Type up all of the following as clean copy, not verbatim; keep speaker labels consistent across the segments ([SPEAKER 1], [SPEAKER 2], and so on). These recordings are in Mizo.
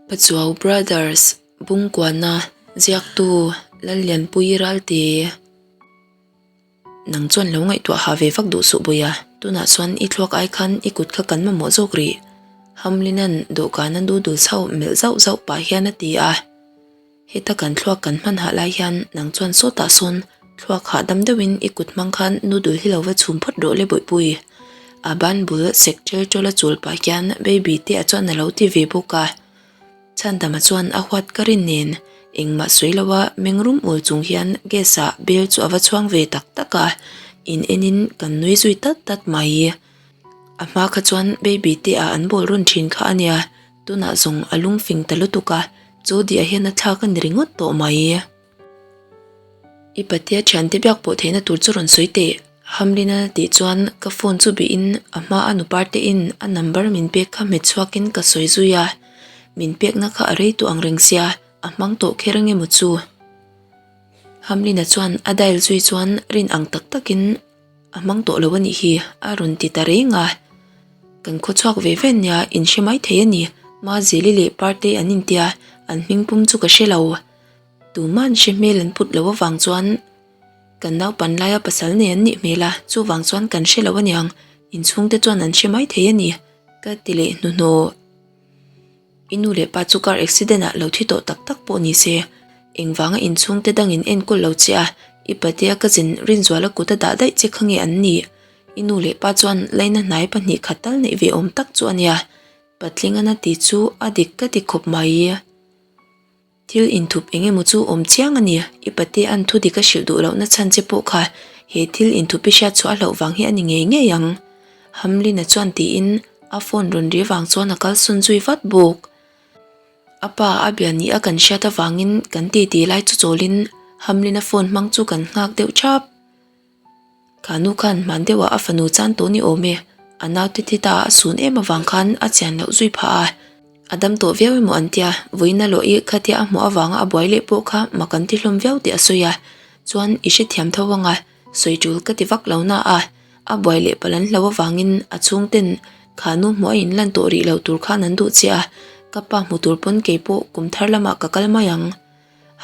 [SPEAKER 1] Pachuau Brothers Bungkuana ziaktu Lallianpui Ralte Nang chuan lo ngaihtuah ha ve vak duh suh Buia, tunah chuan i thluak ai khan i kut kha kan mamawh zawk rih. Hamlin-a'n dawhkana dudul chho melh zauh zauh pah hian a ti a. Heta kan thluak kan hman hah lai hian nang chuan sawtah sawn thluak hahdam deuhin i kut hmang khan noodle hi lo va chhum phawt rawh le bawihpui. A ban bul sek ṭel ṭawla chul pah hian baby te a chuan a lo ti ve bawk a. Chhandama chuan a huat ka rin nen engmah sawi lo a meng rum ul chung hian gas ah bel chu a va chhuang ve tak tak a, in en in kan nui zui tat tat mai. A hma kha chuan baby te ah an bawl rawn ṭhin kha a nia. Tunah zawng a lung fing ta lutuk a, chu diah hian a thlak a ni ringawt tawh mai. I patia thiante biak pawh theihna tur chu rawn sawi teh, Hamlin-a tih chuan ka phone chu bihin a hma a nuparte in a number min pek kha hmet chhuakin ka sawi zui a, min pekna kha a rei tawh ang reng sia, a hmang tawh kher ange maw chu? Hamlin-a chuan a dial zui chuan rin ang tak takin A hmang tawh lo a nih hi, a rawn ti ta reng a. Kan khaw chhuak ve ve nia, in hre mai thei a ni. Mazeli leh Partei an intia, an hming pum chu ka hre lo. Tuman hre hmel an put loh avang chuan kan naupan laia pasal nei an nih hmel a, chuvang chuan kan hre lo aniang, inchhungte chuan an hre mai thei a ni, ka ti leh hnuhnawh. I nu leh pa chu car accident ah lo thi tawh tak tak pawh ni se, engvanga inchhungte dangin enkawl lo che a, i patea cousin Rinzuala kut a dah daih che kha nge an nih? I nu leh pa chuan laina hnai pahnih khat tal neih ve awm tak chu a nia, Patlingan a ti chu a dik ka ti khawp mai. Thil inthup eng emaw chu awm chiang a ni, i patea'n thu dik a hrilh duh lohna chhan che pawh kha he thil inthup i hriat chhuah a hlauh vang hi a ni ngei ngei ang. Hamlin-a chuan tiin a phone rawn ri vang chuan a kalsawn zui vat bawk. A pa a bia ni a kan hriat avangin kan titi lai chu chawlin Hamlin-a phone hmang chu kan nghak deuh thap. Kha nu khan hman deuhah a fanu chan tawh ni awm e, a naute thi ta a sun em avang khan a chian loh zui phah a, a dam tawh viau emaw an tia, vawiin a lawh i khatia a hmuh avanga a buai leh pawh kha mak an ti hlawm viau tih a sawi a, chuan i hrethiam tho anga sawi tul ka ti vak lo na a, a buai leh palh an hlo avangin a chhungten kha nu hmuh a inlan tawh rih lo tur khan an duh che a, ka pa hmu tur pawn keipawh kum thar lamah ka kal mai ang.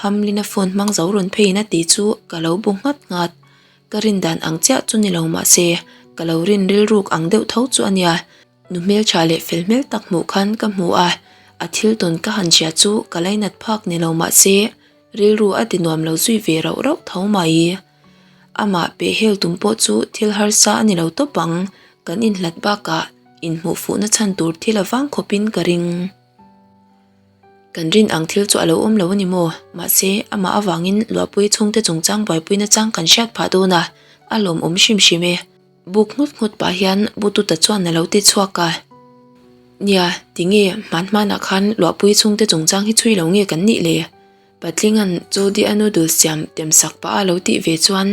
[SPEAKER 1] Hamlin-a phone hmang zo rawn pheiin a tih chu ka lo bu nghat nghat. Ka rin dan ang chiah chu ni lo mah se, ka lo rin rilruk ang deuh tho chu a nia. Nu hmeltha leh fel hmel tak hmuh khan ka hmu a, a thil tawn ka han hria chu ka lainat phak ni lo mah se, rilru a ti nuam lo zui ve rauh rauh tho mai. Amah pehhel tum pawh chu thil harsa a ni lo tawp ang, kan inhlat bakah inhmuh fuhna chhan tur thil a vang khawpin ka ring. Kan rin ang thil chu a lo awm lo a ni maw? Mahse, amah avangin Luahpui chhungte chungchang buaipuina chang kan hriat phah dawn a, a lawmawm hrim hrim e. Buk nghut nghut pah hian Bututa chuan a lo ti chhuak a. Nia, tinge hman hmanah khan Luahpui chhungte chungchang hi chhui lo nge kan nih le? Patlinga'n Jodi a noodle siam temsak pah a lo tih ve chuan,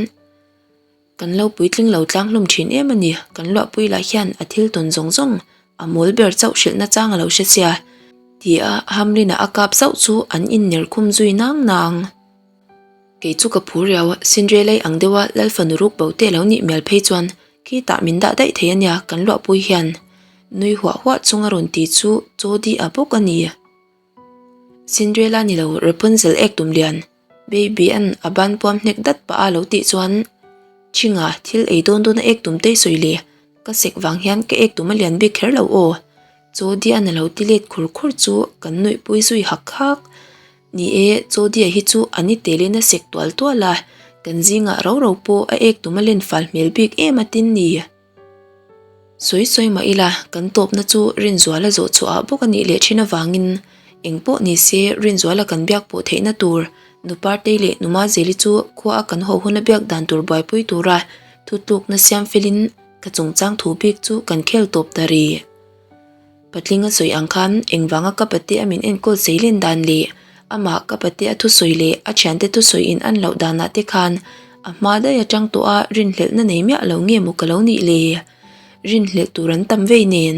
[SPEAKER 1] Kan lo puitling lo tlang hlum thin em a ni, kan luahpui lah hian a thil tawn zawng zawng a mawl ber chauh hrilhna chang a lo hre sia, tia Hamlin-a a kap zauh chu an inner khum zui nang nang. Kei chu ka phur riau, Cinderella-i ang deuha Lal fanu ruk bo te lo nih mial phei chuan khitah min dah daih thei a nia kan luahpui hian nui huah huah chung a rawn ti chu Jodi-a bawk a ni. Cinderella ni lo Rapunzel ek tum lian. Baby an a ban puam hnek dat pah a lo tih chuan Chinga thil ei dawn dawn a ek tum tei sawi le, ka sek vang hian ka ek tum a lian bik kher lo aw. Jodi an a lo ti let khur khur chu kan nuih pui zui hak hak. Ni e, Jodi a hi chu a ni telin a sek tual tual a, kan zingah ro ro pawh a ek tum a len fal hmel bik em a tin ni. Sawi sawi mah ila, kan tawpna chu Rinzuala zawh chhuah ah bawk a nih leh thin avangin eng pawh ni se Rinzuala kan biak pawh theihna tur Nu Partei leh Nu Mazeli chu khua a kan haw huna biak dan tur buaipui tura thutlukna siam felin ka chungchang thu bik chu kan khel tawp ta rih. Patling a sawi ang khan engvanga ka pate a min enkawl sei len dan leh amah ka pate a thusawi leh a thiante thusawi in an loh danah te khan a hma daih atang tawh a rinhlelhna nei miah lo nge maw ka lo nih le? Rinhlelh tur an tam vei nen.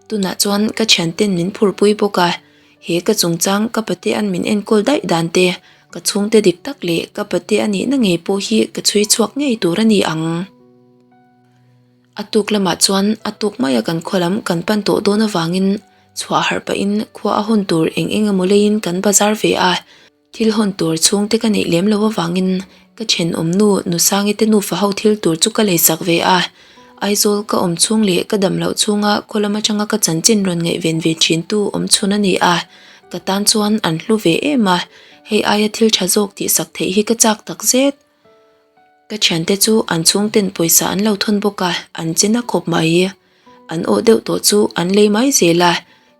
[SPEAKER 1] Tunah chuan ka thianten min phurpui bawk a, he ka chungchang ka pate an min enkawl daih dan te, ka chhungte dik tak leh ka pate a nihna ngei pawh hi ka chhui chhuak ngei tur a ni ang. A tuk lamah chuan a tuk maia kan khaw lam kan pan tawh dawn avangin Chhuah harh pahin khua a hawn tur eng eng emaw leiin kan bazar ve a. Thil hawn tur chhungte ka neih lem loh avangin ka thenawm nu Nusangi te nufa ho thil tur chu ka leisak ve a. Aizawl ka awm chhung leh ka dam loh chhunga khaw lam atanga ka chanchin rawn ngaihven ve thin tu awm chhun a ni a, ka tan chuan an hlu ve em a, hei aia thil tha zawk tihsak theih hi ka chak tak zet. Ka thiante chu an chhungten pawisa an lo thawn bawk a, an che na khawp mai. An awh deuh tawh chu an lei mai zel a,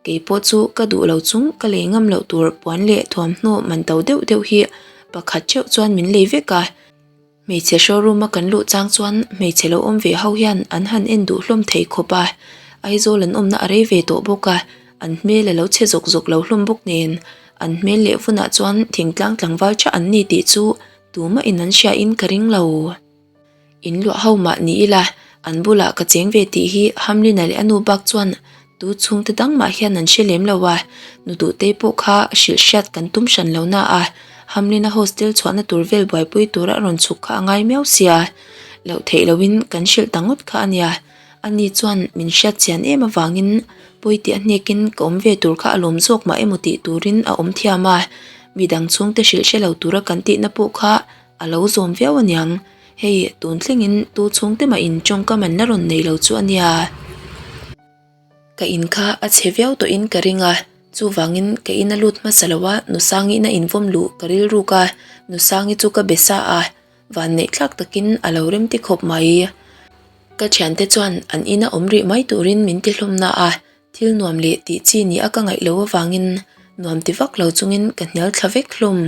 [SPEAKER 1] kei pawh chu ka duh lo chung ka lei ngam loh tur puan leh thuamhnaw man to deuh deuh hi pakhat theuh chuan min lei vek a. Hmeichhe showroom a kan luh chang chuan hmeichhe lo awm ve ho hian an han en duh hlawm thei khawp a, Aizawl an awmna a rei ve tawh bawk a, an hmel a lo chhe zawk zawk lo hlawm bawk nen, an hmel leh vunah chuan thingtlang tlangval tha an ni tih chu tumah in an hria in ka ring lo. In luah ho mah ni ila, an bulah ka cheng ve tih hi Hamlina leh a nu bak chuan tu chhungte dang mah hian an hre lem lo a, nu duhtei pawh kha hrilh hriat kan tum hran lo na a, Hamlina hostel chhuahna tur vel buaipui tura a rawn chhuk kha a ngai miau sia. Loh theih loin kan hrilh ta ngawt kha a nia, ani chuan min hriat chian em avangin pawi tih a hnekin ka awm ve tur kha a lawm zawk mah emaw tih turin a awm thiam a, midang chhungte hrilh hre lo tura kan tihna pawh kha A lo zawm viau aniang, hei tun thlengin tu chhungte mah in tawngkam an la rawn nei lo chu ania. Ka in kha a chhe viau tawhin ka ring a, chuvangin ka in a lut hmasa lo a, Nusangi'n a invawm luh ka rilruk a, Nusangi chu ka be sa a, vanneih thlak takin a lo remti khawp mai. Ka thiante chuan an ina awm rih mai turin min ti hlawm na a, thil nuam leh tih chi ni a ka ngaih loh avangin nuam ti vak lo chungin ka hnial thla vek hlawm.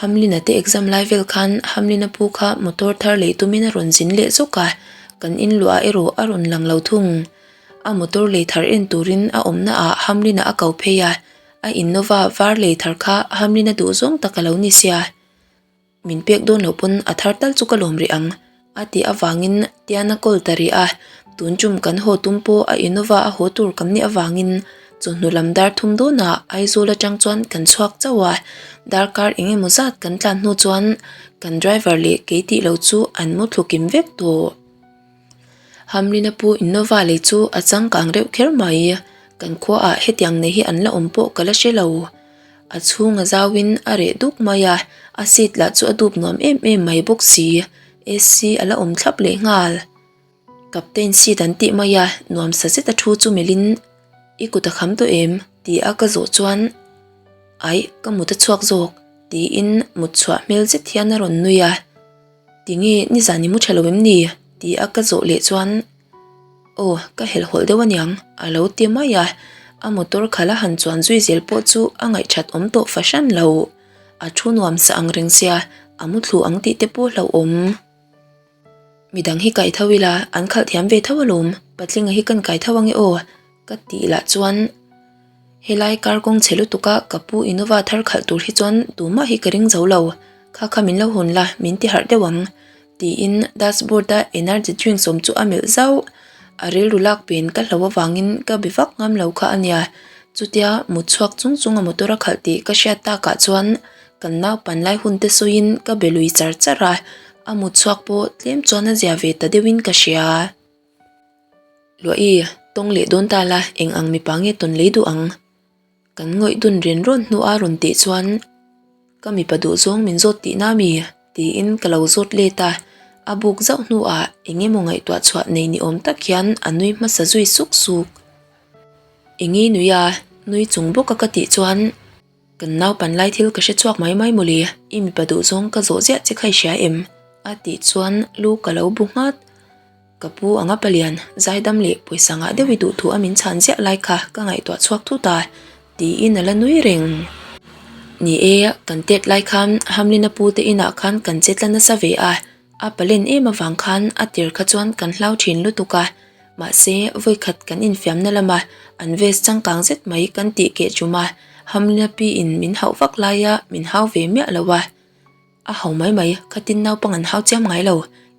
[SPEAKER 1] Hamlina te exam lai vel khan Hamlina pu kha motor thar lei tumin a rawn zin leh zawk a, kan inluah erawh a rawn lang lo thung. A motor lei thar en turin a awmna ah Hamlina a ko phei a, a Innova var lei thar kha Hamlina duh zawng tak a lo ni sia. Min pek dawn loh pawn a thar tal chu ka lawm rih ang. A tih avangin Tiana call ta rih a, tun tum kan haw tum pawh a Innova a haw tur kan nih avangin chawhnu lam dar thum dawnah Aizawl atang chuan kan chhuak chauh a, darkar eng emaw zat kan tlan hnu chuan kan driver leh kei tih lo chu an mu thlu kim vek tawh. Hamlina pu Innova lei chu a changkang reuh kher mai, kan khuaah hetiang nei hi an la awm pawh ka la hre lo. A chhung a zauin a reh duk mai a, a seat lah chu a dup nuam em em mai bawk si, AC a la awm thlap leh nghal. Captain seat an tih mai a, nuam sa zet a thu chu melhin, I kut a kham tawh em? ti a ka zawh chuan, Aih, ka mut a chhuak zawk, tiin mut chhuah hmel zet hian a rawn nui a. Tinge nizan i mu tha lo em ni? ti a ka zawh leh chuan, Aw, ka helhhawlh deuh aniang, a lo ti mai a. A motor khalh a han chuan zui zel pawh chu a ngaihthat awm tawh fahran lo. A thu nuam sa ang reng sia, a mu thlu ang tih te pawh hlauhawm. Midang hi kai tho ila, an khalh thiam ve tho alawm, patlinga hi kan kai tho ange aw, ka tih lah chuan helai kar kawng chhe lutuk a ka pu Innova thar khalh tur hi chuan tumah hi ka ring zo lo, kha kha min lo hawn la, min ti harh deuh ang. Tiin dashboard a energy drink sawm chu a melh zauh. A rilru lak pen ka hlo avangin ka be vak ngam lo kha a nia. Chutia mut chhuak chung chung a motor a khalh tih ka hriat takah chuan kan naupan lai hun te sawiin ka be lui char char a, a mut chhuak pawh tlem chuan a zia ve ta deuhin ka hria. Luahi, tawng leh dawn ta la eng ang mipa nge tawn lei duh ang? Kan ngawih dun ren rawn hnu a rawn tih chuan ka mipa duh zawng min zawt tihna mi? tiin ka lo zawt let a, a buk zauh hnuah eng emaw ngaihtuah chhuah nei ni awm tak hian a nui hmasa zui suk suk. Eng i nui a? Nui chung bawk a ka tih chuan kan naupan lai thil ka hre chhuak mai mai mawle, i mipa duh zawng ka zawh ziah che kha i hria em? a tih chuan lu ka lo bu nghat. Ka pu anga palian, zaidam leh pawisa ngah deuh i duh thu a min chhan ziah lai kha ka ngaihtuah chhuak thut a, tiin a la nui reng. Ni e, kan tet lai khan Hamlin-a pu te inah khan kan che tla nasa ve a, a palen em avang khan a tir kha chuan kan hlau thin lutuk a, mahse vawikhat kan infiamna lama an vest changkang zet mai kan tih keh chum a, Hamlin-a pi in min hauh vak laia min hau ve miah lo a. A ho mai mai, khatin naupang an hau chiam ngai lo,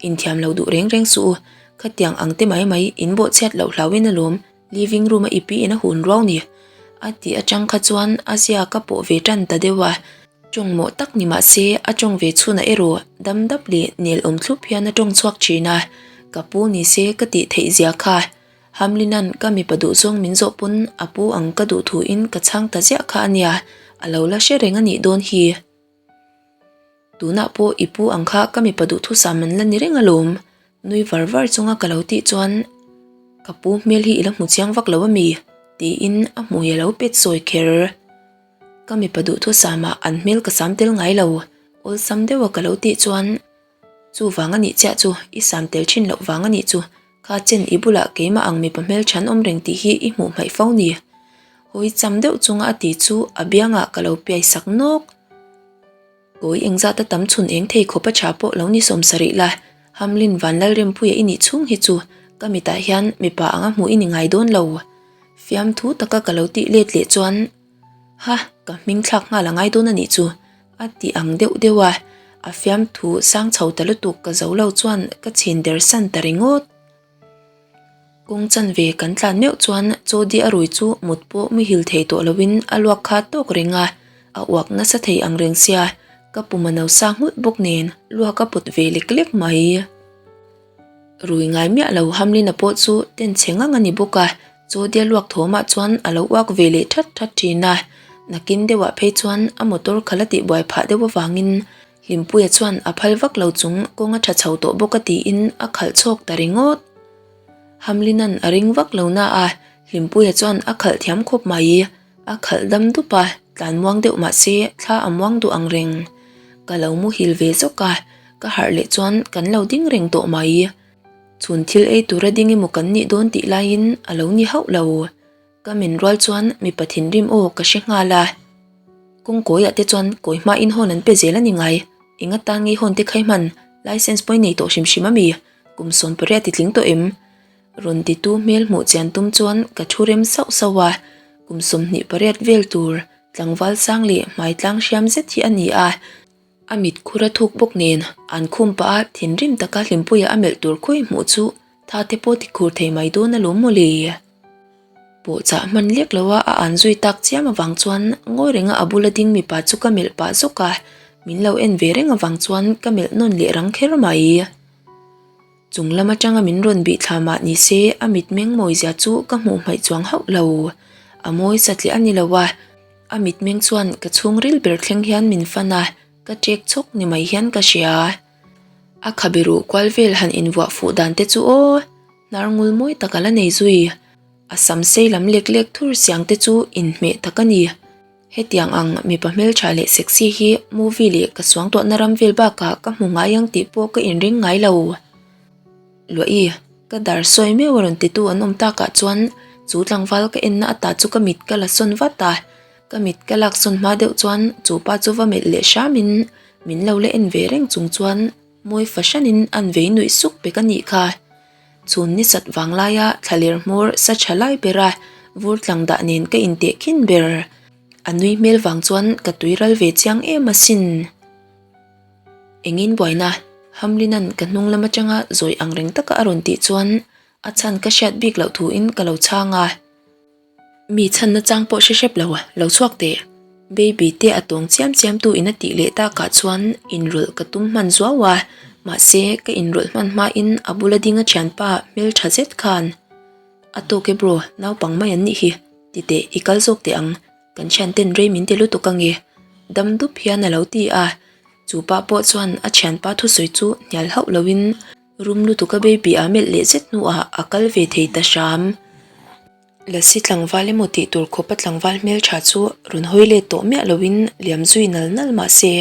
[SPEAKER 1] inthiam lo duh reng reng suh u, khatiang ang te mai mai in bawhchhiat loh hlauhin alawm living room a i pi in a hun ruau ni. A tih atang kha chuan a zia ka pawh ve tan ta deuh a, tawng mawh tak ni mah se a tawng ve chhunah erawh dam dap leh nel awm thlup hian a tawng chhuak thin a, ka pu ni se ka tih theih zia kha. Hamlin-a'n ka mipa duhzawng min zawh pawn a pu ang ka duh thuin ka chhang ta ziah kha a nia, a lo la hre reng a nih dawn hi. Tunah pawh i pu ang kha ka mipa duhthusam an la ni reng alawm, nui var var chunga ka lo tih chuan ka pu hmel hi i la hmu chiang vak lo a mi? tiin a hmui a lo pet sawi kher. Ka mipa duhthusama an hmel ka sam tel ngai lo, awlsam deuha ka lo tih chuan Chuvang a nih chiah chu, i sam tel thin loh vang a nih chu, kha chen i bulah keimah ang mipa hmeltha an awm reng tih hi i hmuh hmaih fo ni. Hawi cham deuh chunga a ti chu a biangah ka lo piai sak nawk. Kawi engzat a tam chhun eng thei khawp a tha pawh lo ni sawmsarih la, Hamlin Vanlalrempuia i nih chhung hi chu ka mitah hian mipa anga hmuh i ni ngai dawn lo. Fiamthu taka ka lo tih let leh chuan Ha, ka hming thlak nghal a ngai dawn a nih chu, a ti ang deuh deuh a, a fiamthu sang chho ta lutuk ka zo lo chuan ka chhin der san ta ringawt. Kawng chanve kan tlan meuh chuan Chawdi a rui chu mut pawh muhil thei tawh loin a luak kha tawk reng a, a uak nasa thei ang reng sia, ka pum a no sa nghulh bawk nen luak a pawt ve lek lek mai. Rui ngai miah lo Hamlin-a pawh chu ten chhe ngang a ni bawk a, Chawdia luak thawmah chuan a lo uak ve leh that that thin a, nakin deuhah phei chuan a motor kha la tihbuai phah deuh avangin Hlimpuia chuan a phal vak lo chung kawng a tha chho tawh bawk a tiin a khalh chhawk ta ringawt. Hamlin-a'n a ring vak lo na a, Hlimpuia chuan a khalh thiam khawp mai. A khalh dam dup a, tlan muang deuh mah se thla a muang duh ang reng. Ka lo muhil ve zawk a, ka harh leh chuan kan lo ding reng tawh mai. Chhun thil ei tura ding emaw kan nih dawn tih laiin a lo ni hauh lo. Ka men rual chuan mipa thinrim aw ka hre nghal a. Kawng kawiah te chuan kawi hmain hawn an pe zel a ni ngai. Eng atan ngei hawn te khai hman license pawh i nei tawh hrim hrim a mi? Kum 18 ti tling tawh em? Rawn titu hmel hmuh chian tum chuan ka thu rem sauh sauh a. Kum 28 vel tur tlangval sang leh hmai tlang hriam zet hi a ni a. A mit khur a thuk bawk nen an khum pah a thinrim taka Hlimpuia a melh tur khawi hmuh chu tha te pawh ti khur thei mai dawn alawm maw le. Pawh chah hman lek lo a a an zui tak chiam avang chuan ngawi renga a bula ding mipa chu ka melh pah zawk a, min lo en ve reng avang chuan ka melh nawn leh rang kher mai. Chung lam atanga min rawn bih thla mah ni se a mitmeng mawizia chu ka hmuh hmaih chuang hauh lo. A mawi satliah a ni lo a, a mitmeng chuan ka chhungril ber thleng hian min fan a, ka ṭek chhawk ni mai hian ka hria. A khabe ruh kual vel han invuah fuh dan te chu aw, hnar ngul mawi tak a la nei zui. A sam sei lam lek lek thur siang te chu inhmeh tak a ni. Hetiang ang mipa hmeltha leh sexy hi movie leh ka suangtuahna ram vel bakah ka hmu ngai ang tih pawh ka inring ngai lo. Luahi, ka dar sawi meuh a rawn titu an awm takah chuan chu tlangval ka enna ata chu ka mit ka la sawn vat a, ka mit ka lak sawn hma deuh chuan chu pa chu va melh leh hramin min lo la en ve reng chung chuan mawi fahranin an vei nuih suk pek a nih kha. Chhun ni sat vang laia thlaler hmawr sa tha lai bera vur tlang dah nen ka inteh khin ber. A nui hmel vang chuan ka tui ral ve chiang em asin. Engin buaina, Hamlin-a'n ka hnung lam atanga zawi ang reng taka a rawn tih chuan a chhan ka hriat bik loh thuin ka lo chhang a. Mi chhanna chang pawh hre hrep lo, lo chhuak teh. Baby te a tawng chiam chiam tu in a tih leh takah chuan inrawlh ka tum hman zuau a, mahse ka inrawlh hman hmain a bula ding a thianpa hmeltha zet khan, A tawk e bro, naupang mai an nih hi, ti teh i kal zawk teh ang, kan thianten rei min ti lutuk ange, dam dup hian a lo ti a, chu pa pawh chuan a thianpa thusawi chu hnial hauh loin, Rum lutuk a baby a melh leh zet hnuah a kal ve thei ta hram. Lasi tlangval emaw tih tur khawpa tlangval hmeltha chu rawn hawi let tawh miah loin liam zui nal nal mah se,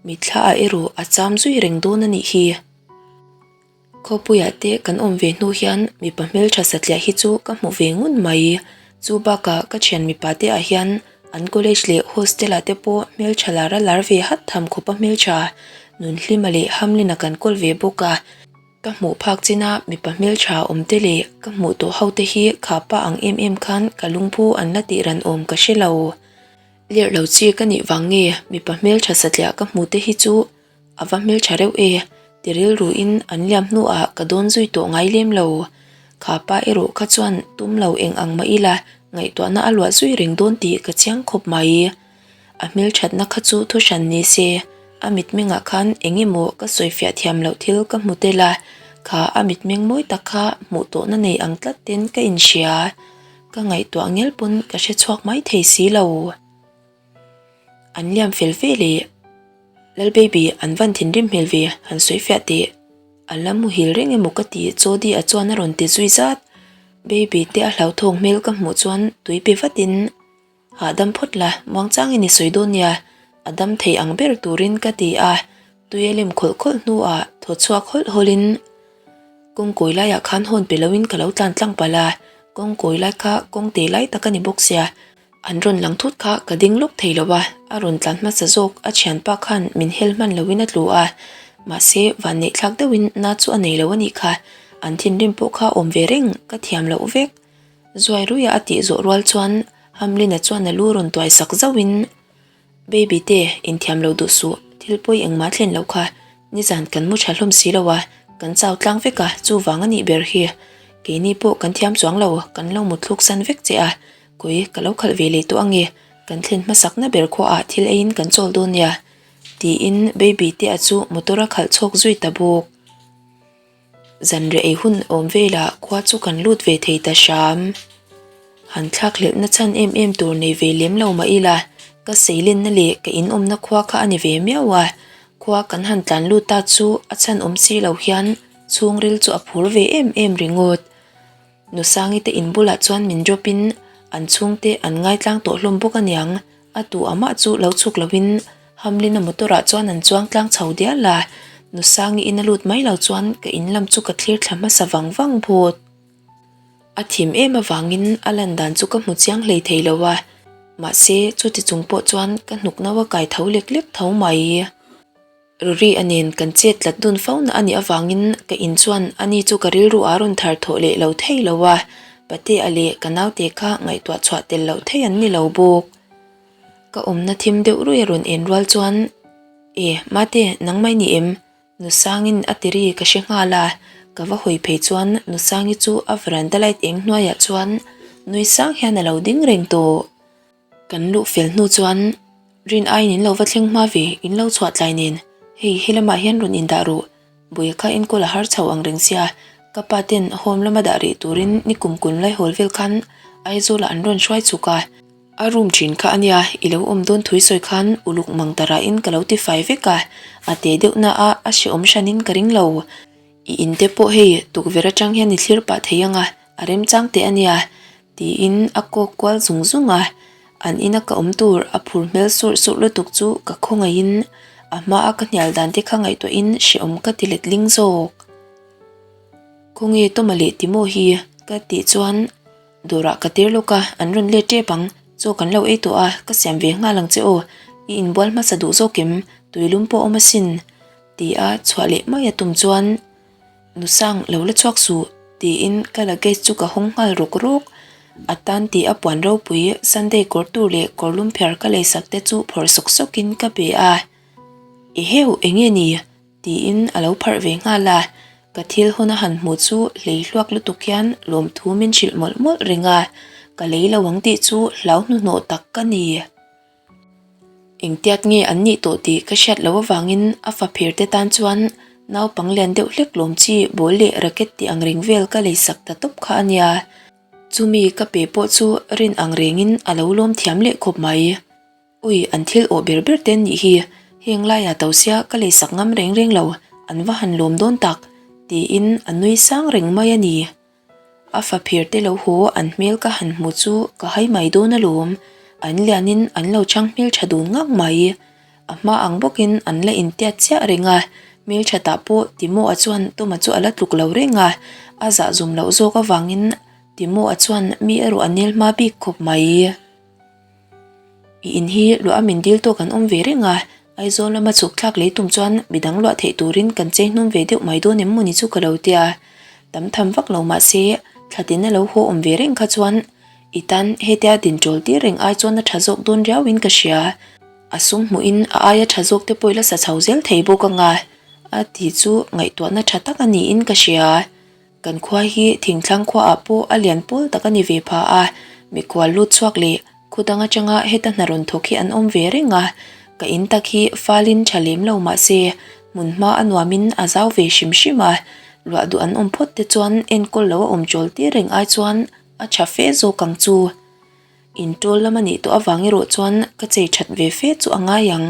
[SPEAKER 1] mitthla ah erawh a cham zui reng dawn a nih hi. Khawpuiah te kan awm ve hnu hian mipa hmeltha satliah hi chu ka hmu ve ngun mai. Chu bakah ka thian mipa te ah hian An college leh hostel ah te pawh hmeltha lar a lar ve hat tham khawp a hmeltha Nunhlima leh Hamlin-a kan kawl ve bawk a. Ka hmuh phak china mipa hmeltha awm te leh ka hmuh tawh ho te hi kha pa ang em em khan ka lungphu an la tih ran awm ka hre lo. Lerh lo chi ka nih vang nge mipa hmeltha satliah ka hmuh te hi chu A va hmeltha reuh e, ti rilruin an liam hnuah ka dawn zui tawh ngai lem lo. Kha pa erawh kha chuan tum lo eng ang mah ila ngaihtuahna a luah zui reng dawn tih ka chiang khawp mai. A hmelthatna kha chu thu hran ni se, a mitmengah khan eng emaw ka sawifiah thiam loh thil ka hmu tel a, Kha a mitmeng mawi tak kha hmuh tawhna nei ang tlat ten ka inhria. Ka ngaihtuah ngel pawn ka hre chhuak mai thei si lo. An liam fel ve le. Lal baby an van thinrim hmel ve han sawi fiah teh. An la muhil reng emaw ka ti Jody a chuan a rawn ti zui zat. Baby te a hlauthawng hmel ka hmuh chuan tui pe vatin Hahdam phawt la, muangchangin i sawi dawn nia, a dam thei ang ber turin ka ti a, tui a lem khawlh khawlh hnuah thaw chhuak hawlh hawlhin kawngkawi laiah khan hawn pe loin ka lo tlan tlang palh a, kawngkawi lai kha kawngte lai tak a ni bawk sia, an rawn lang thut kha ka ding lawk thei lo a, a rawn tlan hmasa zawk a thianpa khan min hel hman loin a tlu a, mahse vanneih thlak deuhin na chu a nei lo a nih kha, an thinrim pawh kha awm ve reng ka thiam loh vek. Zuai ruia a tih zawh rual chuan Hamlin-a chuan a lu rawn tuai sak zauhin, Baby te, inthiam lo duh suh, thil pawi engmah thlen loh kha, nizan kan mu tha hlawm si lo a, kan chau tlang vek a, chuvang a nih ber hi. Keini pawh kan thiam chuang lo, kan lo mut thluk san vek che a, kawi ka lo khalh ve leh tawh ange, kan thlen hmasakna ber khuaah thil eiin kan chawl dawn nia, tiin Baby te a chu motor a khalh chhawk zui ta bawk. Zanriah ei hun awm velah khua chu kan lut ve thei ta hram. Han thlak hlelhna chhan em em tur nei ve lem lo mah ila, ka seilenna leh ka inawmna khua kha a ni ve miau a. Khua kan han tlan lut ta chu a chhan awm si lo hian chhungril chu a phur ve em em ringawt. Nusangi te in bulah chuan min drop in an chhungte an ngaitlang tawh hlawm bawk aniang, a tu amah chu lo chhuk lo in Hamlin a motor ah chuan an chuang tlang chho dial a, Nusangi in a lut mai lo chuan ka in lam chu ka thlir thla hmasa vang vang phut. A thim em avangin a lan dan chu ka hmu chiang hlei thei lo a, mahse chuti chung pawh chuan ka hnuk no a kai tho lek lek tho mai. Ruri a nen kan chet tlat dun fo na a nih avangin ka in chuan ani chu ka rilru a rawn thar thawh leh lo thei lo a, Patea leh ka naute kha ngaihtuah chhuah tel loh thei an ni lo bawk. Ka awmna thim deuh ruih a rawn en rual chuan, E, Mate, nangmah i ni em? Nusangin a ti ri ka hre nghal a, ka va hawi phei chuan Nusangi chu a veranda light eng hnuaiah chuan nui sang hian a lo ding reng tawh. Kan luh fel hnu chuan rin aiin in lo va thleng hma ve, in lo chhuah tlai nen, hei helamah hian rawn indah rawh, Buia kha enkawl a har chho ang reng sia, ka pa ten home lama dah rih turin nikum kun lai hawl vel khan Aizawlah an rawn hruai chuk a, a room thin kha ania, i lo awm dawn thui sawi khan uluk mang ta rahin ka lo ti fai vek a, a te deuh na a, a hrehawm hranin ka ring lo. I in te pawh hei tukverh atang hian i thlir pah thei ang a, a remchang teh ania, tiin a kawk kual zung zung a. An ina ka awm tur a phur hmel surh surh lutuk chu ka khawngaihin a hmaa ka hnial dan te kha ngaihtuahin hrehawm ka ti letling zawk. Khawnge Tawma leh Timo hi? ka tih chuan dawrah ka tir lawk a, an rawn let tep ang, chaw kan lo ei tawh a, ka siam ve nghal ang che aw, i inbual hmasa duh zawk em? Tuilum pawh awm asin. Ti a chhuah leh mai a tum chuan Nusang lo la chhuak suh tiin ka luggage chu ka hawng nghal rawk rawk. A tan tih a puan ropui Sunday kawr tur leh kawr lum phiar ka lei sak te chu phawrh sawk sawk in ka pe a. Eheu enge ni? tiin a lo pharh ve nghal a. Ka thil hawn a han hmuh chu hlei hluak lutuk hian lawmthu min hrilh mawlh mawlh reng a. Ka lei lo ang tih chu hlau hnuhnawh tak ka ni. Engtiat nge an nih tawh tih ka hriat loh avangin a faphir te tan chuan naupang lian deuh hlek lawm chi ball leh racket tih ang reng vel ka lei sak ta tawp kha a nia. Chumi ka pe pawh chu rin ang rengin a lo lawm thiam leh khawp mai. Ui, an thil awh ber ber te an nih hi, heng laiah to sia ka lei sak ngam reng reng lo, an va han lawm dawn tak, tiin a nui sang reng mai a ni. A faphir te lo haw an hmel ka han hmu chu ka hai mai dawn alawm, an lianin an lo chhang hmeltha dun ngang mai. A hma ang bawkin an la intiat chiah reng a, hmeltha tah pawh Timo-a chuan Toma chu a la tluk lo reng a, a zahzum loh zawk avangin Timo-a chuan mi erawh a nel hma bik khawp mai. I in hi luah a min dil tawk an awm ve reng a, Aizawl lama chhuk thlak lei tum chuan midang luah theih turin kan chei hnum ve deuh mai dawn em mawni chu ka lo tia. Tam tham vak lo mah se, thla tin a lo haw awm ve reng kha chuan i tan hetia din ṭawl tir reng ai chuan a ṭha zawk dawn riauin ka hria. A sum hmuhin a aia ṭha zawk te pawh i la sa chho zel thei bawk anga a ti chu ngaihtuahna ṭha tak a niin ka hria. Kan khua hi thingthlang khuaah pawh a lian pawl tak a ni ve pha a, mikhual lut chhuak leh khudang atanga heta hna rawn thawk hi an awm ve reng a, ka in tak hi falin tha lem lo mah se hmun hma a nuamin a zau ve hrim hrim a. Luah duh an awm phawt te chuan enkawl lo a awm chawl tir reng ai chuan a tha fe zawk ang chu. Intawl lam a nih tawh avang erawh chuan ka chei that ve fe chu a ngai ang.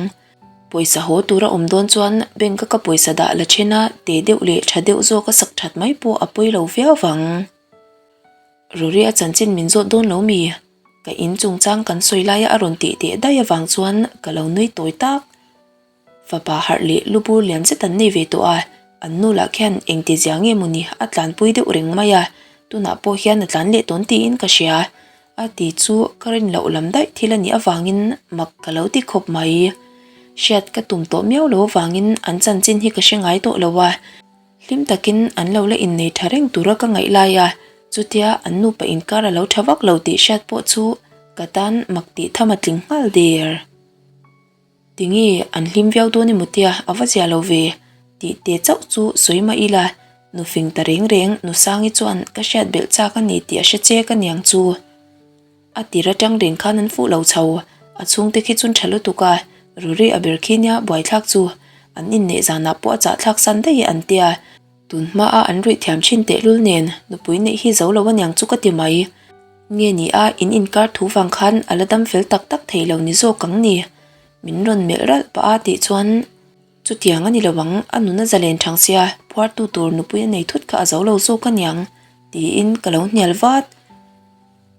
[SPEAKER 1] Pawisa haw tur a awm dawn chuan bank a ka pawisa dah la then a te deuh leh tha deuh zawk a sak that mai pawh a pawi lo viau vang. Ruri a chanchin min zawt dawn lo mi? Ka in chungchang kan sawi laia a rawn tih teh daih avang chuan ka lo nui tawi tak. Fapa harh leh lu bur lian zet an nei ve tawh a, an nu lah khian engti zia nge mawni a tlanpui deuh reng mai a, tunah pawh hian a tlan leh tawn tiin ka hria. A ti chu ka rin loh lam daih thil a nih avangin mak ka lo ti khawp mai. Hriat ka tum tawh miau lo avangin an chanchin hi ka hre ngai tawh lo a, hlim takin an lo la innei tha reng tura ka ngaih lai a, chutia an nupa inkar a lo tha vak lo tih hriat pawh chu ka tan mak tih tham a tling nghal der. Tinge an hlim viau dawn emaw tia a va zia lo ve tih te chauh chu sawi mah ila, nu fing ta reng reng nu Sangi chuan ka hriat belh chak a ni tih a hre che ka niang chu. A tir atang reng khan an fuh lo chho, a chhungte khi chun tha lutuk a, Ruri a ber khi nia buaithlak chu an inneih zanah pawh a chahthlak san daih e an tia, tun hmaa an ruih thiam thin tehlul nen nupui neih hi zo lo aniang chu ka ti mai. Nge ni a, in inkar thu vang khan a la dam fel tak tak thei lo ni zawk ang ni? Min rawn melh ralh pah a tih chuan, Chutiang a ni lo ang, a nun a zalen thang sia, phuartu tur nupui a nei thut kha a zo lo zawk aniang, tiin ka lo hnial vat.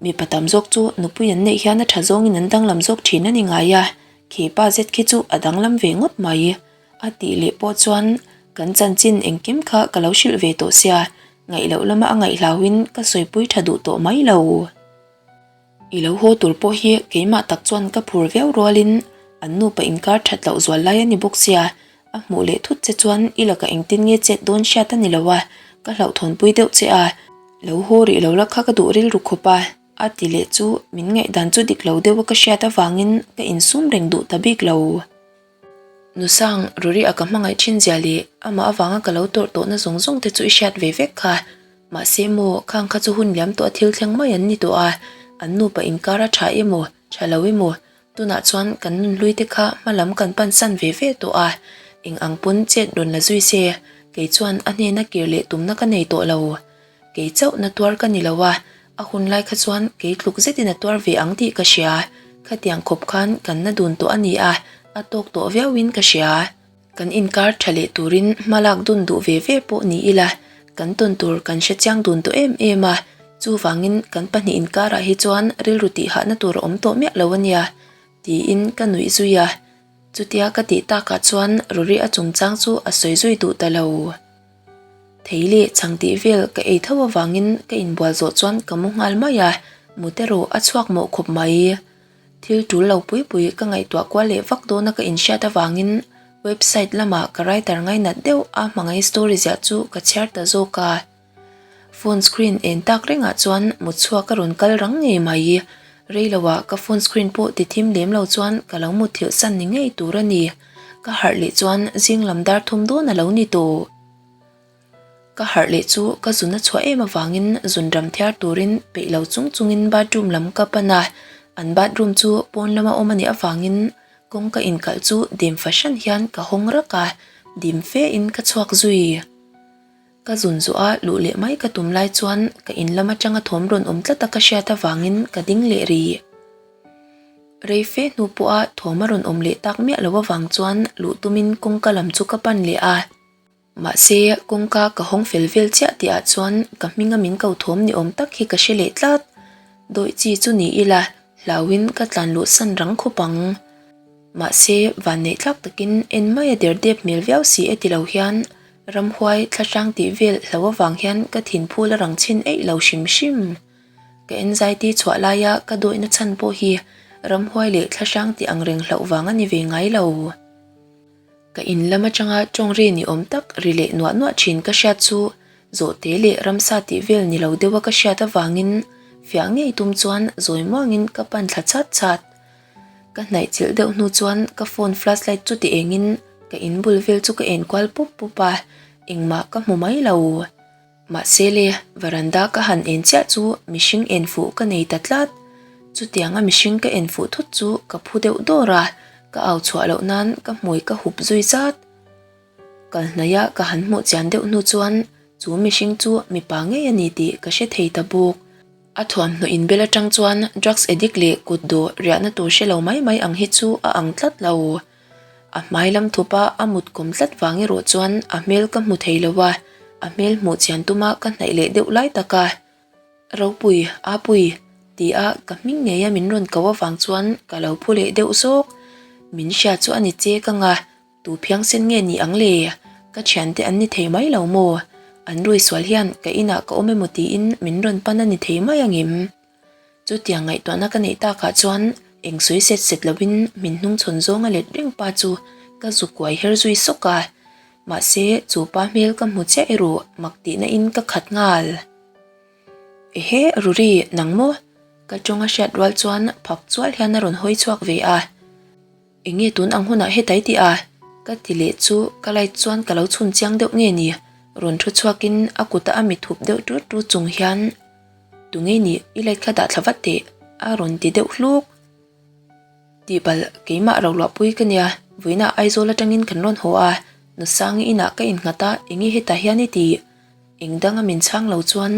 [SPEAKER 1] Mipa tam zawk chu nupui an neih hian a tha zawngin an danglam zawk thin a ni ngai a, khi pa zet khi chu a danglam ve ngawt mai. A tih leh pawh chuan kan chanchin engkim kha ka lo hrilh ve tawh sia, ngaih loh lama a ngaihhlauhin ka sawipui tha duh tawh mai lo. I lo haw tur pawh hi keimah tak chuan ka phur viau rualin an nupa inkar that loh zual lai a ni bawk sia, a hmuh leh thut che chuan i lakah engtin nge chet dawn hriat a ni lo a, ka hlauhthawnpui deuh che a, lo haw rih lo la kha ka duh rilru khawp a. A ti leh chu min ngaihdan chu dik lo deuha ka hriat avangin ka insum reng duh ta bik lo. Nusang, Ruri a ka hmangaih thin zia leh amah avanga ka lo tawrh tawhna zawng zawng te chu i hriat ve vek kha. Mahse maw, khang kha chu hun liam tawh a thil thleng mai an ni tawh a, an nupa inkar a tha emaw, tha lo emaw, tunah chuan kan nun hlui te kha hma lam kan pan san ve ve tawh a, eng ang pawn chet rawn la zui se, kei chuan a hnena kir leh tumna ka nei tawh lo. Kei chauh na tuar ka ni lo a, a hun lai kha chuan kei tluk zetin a tuar ve ang tih ka hria. Khatiang khawp khan kan na dun tawh a ni a, a tawk tawh viauin ka hria. Kan inkar tha leh turin hma lak dun duh ve ve pawh ni ila, kan tawn tur kan hre chiang dun tawh em em a, chuvangin kan pahnih inkarah hi chuan rilru tihhahna tur a awm tawh miah lo a nia, tiin ka nuih zui a. Chutia ka tih takah chuan Ruri a chungchang chu a sawi zui duh ta lo. Thei leh chhang tih vel ka ei tho avangin ka inbual zawh chuan ka mu nghal mai a, mut erawh a chhuak mawh khawp mai. Thil tul lo pui pui ka ngaihtuah kual leh vak dawna ka inhriat avangin website lama ka writer ngainat deuh a hmangaih story ziah chu ka chhiar ta zawk a. Phone screen en tak rengah chuan mut chhuak a rawn kal rang ngei mai. Rei loah ka phone screen pawh ti thim lem lo chuan ka lo mutthilh san ni ngei tur a ni. Ka harh leh chuan zing lam dar thum dawn a lo ni tawh. Ka harh leh chu ka zun a chhuah em avangin zun ram thiar turin peih lo chung chungin bathroom lam ka pan a, an bathroom chu pawn lama awm a nih avangin kawngka inkalh chu dim fahran hian ka hawng rak a, dim fe in ka chhuak zui. Ka zun zawh a luh leh mai ka tum lai chuan ka in lam atanga thawm rawn awm tlat a ka hriat avangin ka ding leh rih. Rei fe hnu pawha thawm a rawn awm leh tak miah lo avang chuan luh tumin kawngka lam chu ka pan leh a. Mahse, kawngka ka hawng fel vel chiah tih ah chuan ka hminga min ko thawm ni awm tak hi ka hre leh tlat. Dawih chi chu ni ila, hlauhin ka tlan luh san rang khawp ang. Mahse, vanneih tlak takin en mai a der dep hmel viau si e ti lo hian ramhuai thlahrang tih vel hlo avang hian ka thinphul a rang chhin eih lo hrim hrim. Ka anxiety chhuah laia ka dawihna chhan pawh hi ramhuai leh thlahrang tih ang reng hlauh vang a ni ve ngai lo. Ka in lam atanga tawng ri ni awm tak ri leh nuah nuah thin ka hriat chu zawhte leh ramsa tih vel ni lo deuha ka hriat avangin fiah ngei tum chuan zawi muangin ka pan thla chat chat. Ka hnaih chilh deuh hnu chuan ka phone flashlight chu ti engin ka in bul vel chu ka en kual pup pup a, engmah ka hmu mai lo. Mahse le, varanda ka han en chiah chu mihring en fuh ka nei ta tlat. Chutianga mihring ka en fuh thut chu ka phu deuh dawr a, ka au chhuah loh nan ka hmui ka hup zui zat. Kal hnaia ka han hmuh chian deuh hnu chuan. Chu mihring chu mipa ngei a ni tih ka hre thei ta bawk. A thuamhnaw inbel atang chuan drugs addict leh kut dawh riahna tur hre lo mai mai ang hi chu a ang tlat lo. A hmai lam thupa a mut kawm tlat vang erawh chuan a hmel ka hmu thei lo a, a hmel hmuh chian tuma ka hnaih leh deuh lai tak a. Ropui, Apui, ti a ka hming ngeia min rawn ko avang chuan ka lo phu leh deuh zawk. Min hria chu a ni che ka nga. Tu phiangsen nge ni ang le? Ka thiante an ni thei mai lo maw? An rui sual hian ka inah ka awm emaw tiin min rawn pan a ni thei mai angem? Chutiang ngaihtuahna ka neih takah chuan eng sawi set set lovin min hnungchhawn zawnga let reng pa chu ka zu kuai her zui sawk a. Mahse, chu pa hmel ka hmu chiah erawh mak tihna in ka khat nghal. Ehe, Ruri, nang maw? Ka tawnga hriat rual chuan phak chual hian a rawn hawi chhuak ve a. Enge tun ang hunah hetai tih a? Ka ti leh chu ka light chuan ka lo chhun chiang deuh nge ni? Rawn thu chhuakin a kuta a mit hup deuh tut tut chung hian Tunge nih i light kha dah thla vat teh a rawn ti deuh hluk. Tihpalh keimah roluahpui ka nia, vawiinah Aizawl atangin kan rawn haw a, Nusangi inah ka innghat a enge hetah hian i tih? Eng danga min chhang lo chuan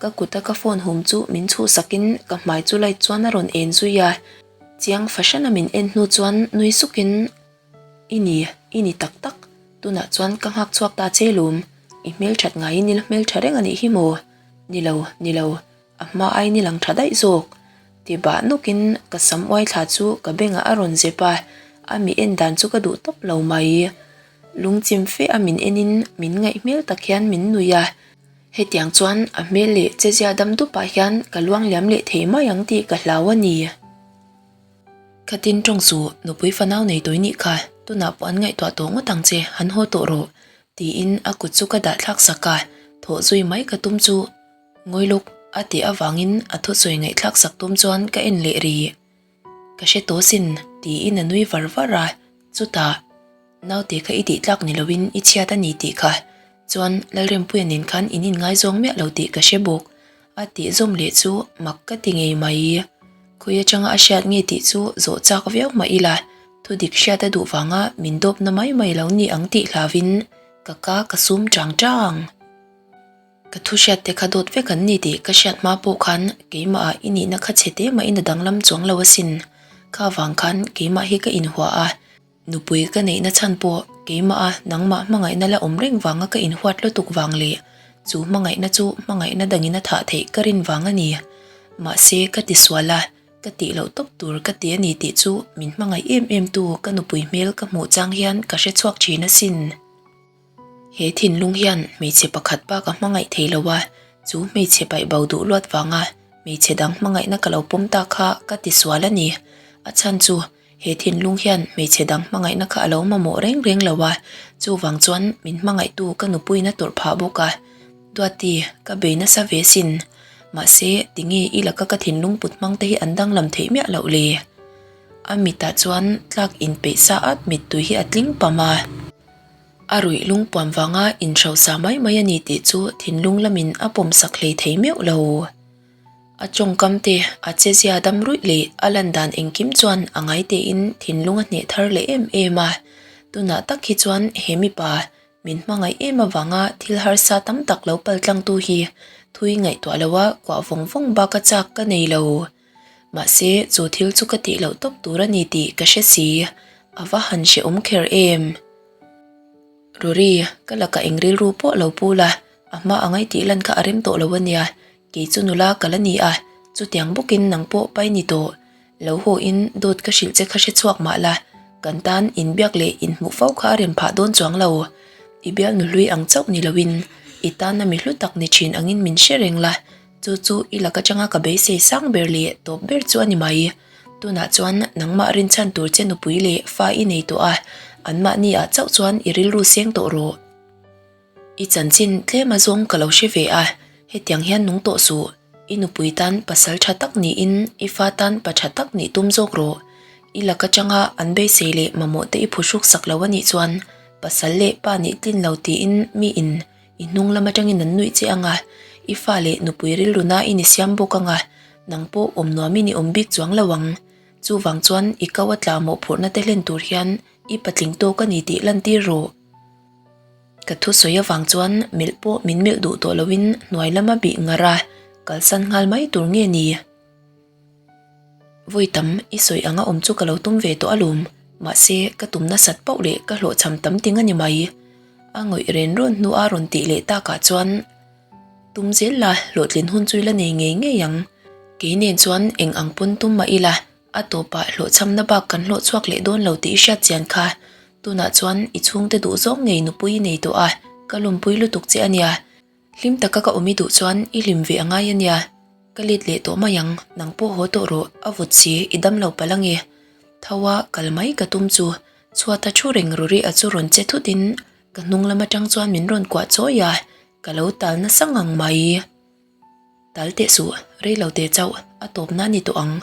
[SPEAKER 1] ka kuta ka phone hum chu min chhuhsakin ka hmai chu light chuan a rawn en zui a, chiang fahran a min en hnu chuan nui sukin I ni, i ni tak tak, tunah chuan ka nghak chhuak ta che lawm, i hmelthat ngaiin i la hmeltha reng a nih hi maw? Ni lo, ni lo, a hma aiin i lang tha daih zawk ti bah nawkin ka sam uai thla chu ka bengah a rawn zep a, a mi en dan chu ka duh tawp lo mai. Lungchim fe a min enin min ngaih hmel tak hian min nui a, hetiang chuan a hmel leh chezia dam dupah hian ka luang liam leh thei mai ang tih ka hlau a ni. Khatin tawng chu nupui fanau nei tawih nih kha, tunah pawh an ngaihtuah tawh ngawt ang che, han haw tawh rawh tiin a kut chu ka dah thlak sak a, thawh zui mai ka tum chu ngawi lawk a tih avangin a thusawi ngaihthlak sak tum chuan ka en leh rih. Ka hre tawh sin tiin a nui var var a, chutah naute kha i tih tlak ni loin i chhiat a ni tih kha chuan Lalrempuia nen khan in inngaizawng miah lo tih ka hre bawk a tih zawm leh chu mak ka ti ngei mai. Khawi atanga a hriat nge tih chu zawh chak viau mah ila thudik hriat a duh vanga min dawpna mai mai lo ni ang tih hlauin ka ka ka sum chang chang. Ka thu hriat te kha dawt vek an ni tih ka hriat hma pawh khan keimah ah i nihna kha chhe te mah in a danglam chuang lo asin. Kha vang khan keimah hi ka inhua a, nupui ka neihna chhan pawh keimah a nangmah hmangaihna la awm reng vanga ka inhuat lutuk vang leh chu hmangaihna chu hmangaihna dangin a thah theih ka rin vang a ni. Mahse ka ti sual a, ka tih loh tawp tur ka ti a ni tih chu min hmangaih em em tu ka nupui hmel ka hmuh chang hian ka hre chhuak thin asin. He thinlung hian hmeichhe pakhat bak a hmangaih thei lo a, chu hmeichhe paih bo duh luat vanga hmeichhe dang hmangaihna ka lo pawm ta kha ka ti sual a ni. A chhan chu he thinlung hian hmeichhe dang hmangaihna kha a lo mamawh reng reng lo a, chuvang chuan min hmangaihtu ka nupuiin a tawrh phah bawk a. Duati, ka bei nasa ve sin. Mahse, tinge i laka ka thinlung put hmang te hi an danglam theih miah loh le? A mitah chuan tlak inpeih sa at mittui hi a tling pam a. A ruih lungpuam vanga inhrosa mai mai a ni tih chu thinlung lamin a pawmsak hlei thei meuh lo. A tawngkam te, a chezia dam ruih leh a lan dan engkim chuan a ngai tein thinlung a hneh thar leh em em a. Tunah tak hi chuan he mipa min hmangaih em avanga thil harsa tam tak lo paltlangtu hi thui ngaihtuah loa kuah vawng vawng baka chak ka nei lo. Mahse, chu thil chu ka tih loh tawp tur a ni tih ka hre si. A va han hrehawm kher em? Rory, ka lakah eng rilru pawh lo pu la, a hma a ngaih tih lan kha a rem tawh lo a nia. Kei chu nula ka la ni a, chutiang bawkin nang pawh pai ni tawh. Lo haw in dawt ka hrilh che kha hre chhuak mah la, kan tan inbiak leh inhmuh fo kha a rem phah dawn chuang lo. I bialnu hlui ang chauh ni loin i tana mi hlu tak ni thin angin min hre reng la, Chu chu i lak atanga ka beisei sang ber leh tawp ber chu a ni mai. Tunah chuan nangmah rinchhan tur che nupui leh fa i nei tawh a, anmahni ah chauh chuan i rilru seng tawh rawh. I chanchin tlem a zawng ka lo hre ve a, hetiang hian nung tawh suh. I nupui tan pasal tha tak niin i fa tan pa tha tak nih tum zawk rawh. I lak atanga an beisei leh mamawh te i phuhruk sak lo a nih chuan pasal leh pa nih tlin lo tiin mi in I hnung lam atangin an nuih che ang a, i fa leh nupui rilru na i ni siam bawk ang a, nang pawh awm nuamin i awm bik chuang lo ang. Chuvang chuan i ko a tla mawhphurhna te hlen tur hian i patling tawk a ni tih lantir rawh. Ka thusawi avang chuan melh pawh min melh duh tawh loin hnuai lama bih ngar a, kalsan nghal mai tur nge ni? Vawi tam i sawi anga awm chu ka lo tum ve tawh alawm, mahse ka tum nasat pauh leh ka hlawhchham tam ting a ni mai. A ngawih ren rawn hnu a rawn tih leh takah chuan tum zel la hlawhtlin hun chu i la nei ngei ngei ang. Kei nen chuan eng ang pawn tum mah ila a tawpah hlawhchhamna bak kan hlawh chhuak leh dawn lo tih i hriat chian kha. Tunah chuan i chhungte duh zawng ngei nupui i nei tawh a, ka lawmpui lutuk che a nia. Hlim taka ka awm i duh chuan i hlim ve a ngai a nia. Ka let leh tawh mai ang, nang pawh haw tawh rawh, a vawt si, i dam lo palh ange. Tho a, kal mai ka tum chu. Chhuata thu reng ru ri a chu rawn che thut in ka hnung lam atang chuan min rawn kuah chawi a, ka lo tal nasa ngang mai. Tal teh suh, rei lo teh chauh, a tawpna a ni tawh ang,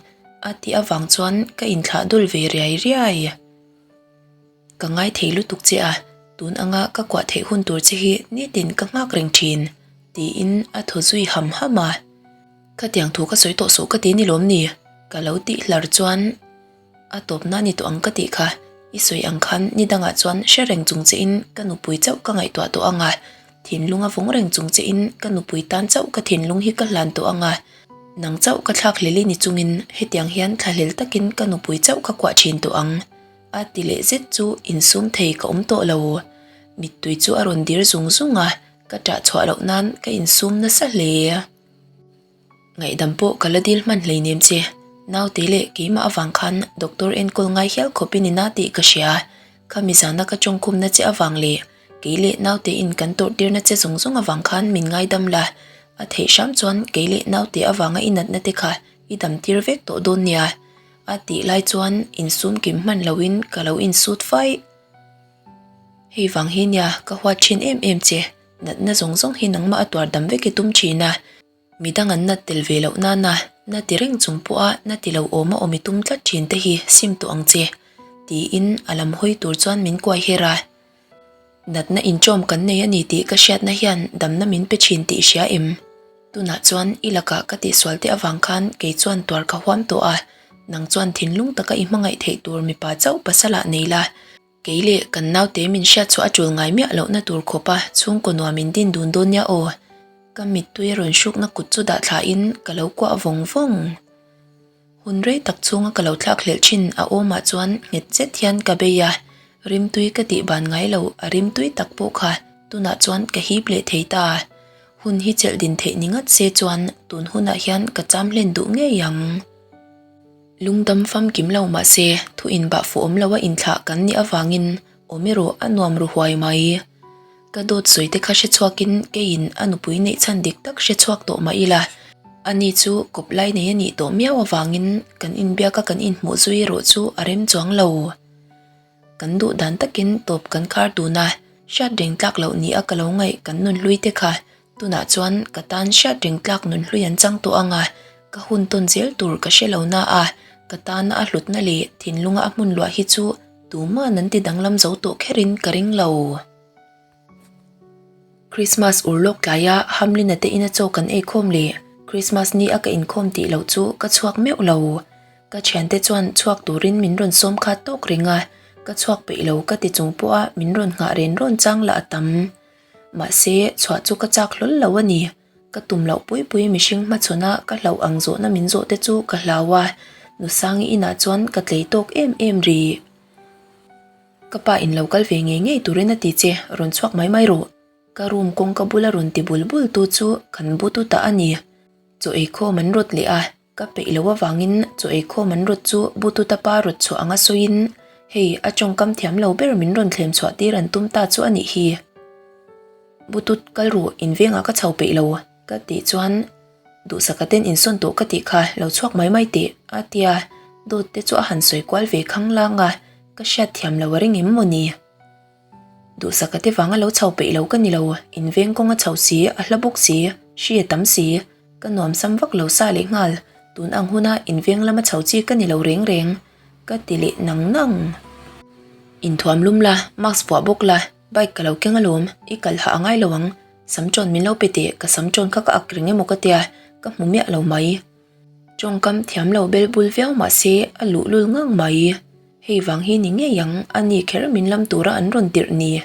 [SPEAKER 1] a tih avang chuan ka inthlah dul ve riai riai. Ka ngai thei lutuk che a, tun anga ka kuah theih hun tur che hi nitin ka nghak reng thin, tiin a thaw zui ham ham a. Khatiang thu ka sawi tawh suh ka ti ni lawm ni? Ka lo tih hlar chuan a tawpna ni tawh ang ka tih kha. I sawi ang khan ni dangah chuan hre reng chung che in ka nupui chauh ka ngaihtuah tawh ang a, thinlung a vawng reng chung che in ka nupui tan chauh ka thinlung hi ka hlan tawh ang a, nang chauh ka thlak hlel i ni chungin hetiang hian thlahlel takin ka nupui chauh ka kuah thin tawh ang. A ti leh zet chu insum thei ka awm tawh lo. Mittui chu a rawn dir zung zung a, ka ṭah chhuah loh nan ka insum nasa hle. Ngaihdam pawh ka la dil hman hleinem che. Naute leh keimah avang khan doctor enkawl ngai hial khawp i ni na tih ka hria. Khami zana ka tawngkhumna che avang leh kei leh naute in kan tawrh tirna che zawng zawng avang khan min ngaidam la. A theih hram chuan kei leh naute avanga i natna te kha i dam tir vek tawh dawn nia. A tih lai chuan insum kim hman loin ka lo insut faih. Hei vang hi nia ka huat thin em em che, natna zawng zawng hi nangmah a tuar dam vek i tum thin a. Midang an nat tel ve loh nana na ti reng chung pawha na ti lo awm a awm i tum tlat thin te hi sim tawh ang che, tiin a lam hawi tur chuan min kuai her a. Natna inṭawm kan nei a ni tih ka hriatna hian damna min pe thin tih i hria em? Tunah chuan i lakah ka tihsual te avang khan kei chuan tuar ka huam tawh a, nang chuan thinlung taka i hmangaih theih tur mipa chauh pasalah nei la, kei leh kan naute min hriatchhuah a ṭul ngai miah lohna tur khawpa chhungkaw nuam in din dun dawn nia aw. Ka mittui a rawn hrukna kut chu dah thlain ka lo kuah vawng vawng. Hun rei tak chhunga ka lo thlak hlelh thin a awmah chuan nghet zet hian ka bei a, rimtui ka tih ban ngai lo a rimtui tak pawh kha tunah chuan ka hip leh thei ta. Hun hi chelh din theih ni ngat se chuan tun hunah hian ka cham hlen duh ngei ang. Lungdam famkim lo mah se thu inbah fuh awm lo a inthlah kan nih avangin awm erawh a nuam ru huai mai. Ka dawt sawi te kha hre chhuakin keiin a nupui neih chhan dik tak hre chhuak tawh mah ila, ani chu kawp lai nei a nih tawh miau avangin kan inbiaka kan inhmuh zui erawh chu a rem chuang lo. Kan duh dan takin tawp kan khar dun a, hriat reng tlak loh ni a ka lo ngaih kan nunhlui te kha tunah chuan ka tan hriat reng tlak nunhlui an chang tawh ang a, ka hun tawn zel tur ka hre lo na a, ka tana a hlutna leh thinlunga a hmun luah hi chu tuman an ti danglam zo tawh kherin ka ring lo. Christmas ur lawk tlaia Hamlin-a te ina chaw kan eikhawm leh Christmas ni a ka inkhawm tih loh chu ka chhuak meuh lo. Ka thiante chuan chhuak turin min rawn sawm khat tawk reng a, ka chhuak peih lo ka ti chung pawha min rawn nghah ren rawn chang lah a tam. Mahse, chhuah chu ka chak hlawl lo a ni. Ka tum loh pui pui mihring hmachhawn a ka hlauh ang zawhna min zawh te chu ka hlau a, Nusangi inah chuan ka tlei tawk em em rih. Ka pa in lo kal ve ngei ngei turin a ti che, rawn chhuak mai mai rawh. Ka room kawngka bula rawn ti bul bul tu chu kan bu tu ta a ni. Chaw eikhawm an rawt leh a, ka peih loh avangin chaw eikhawm an rawt chu bu tu ta pa rawt chhuah anga sawiin hei a tawngkam thiam lo ber min rawn thlem chhuah tir an tum ta chu a nih hi. Butut kal ru in vengah ka chho peih lo ka tih chuan Duhsaka ten insawn tawh ka tih kha lo chhuak mai mai teh a tia dawt te chu a han sawi kual ve khang lang a, ka hriat thiam lo a ring em maw ni? Duhsaka te vanga lo chho peih lo ka ni lo, in veng kawng a chho si, a hla bawk si, hri a tam si, ka nuam sam vak lo sa leh nghal, tun ang huna in veng lama chho chi ka ni lo reng reng ka ti leh nang nang. Inthuam lum la, mask vuah bawk la, bike ka lo keng alawm, i kal hah a ngai lo ang. Sam ṭawn min lo pe teh, ka sam ṭawn kha ka ak reng emaw ka tia, ka hmu miah lo mai. Ṭawngkam thiam lo bel bul viau mah se a luh lul ngang mai. Hei vang hi ni ngei ang, a ni kher min lam tura an rawn tirh ni.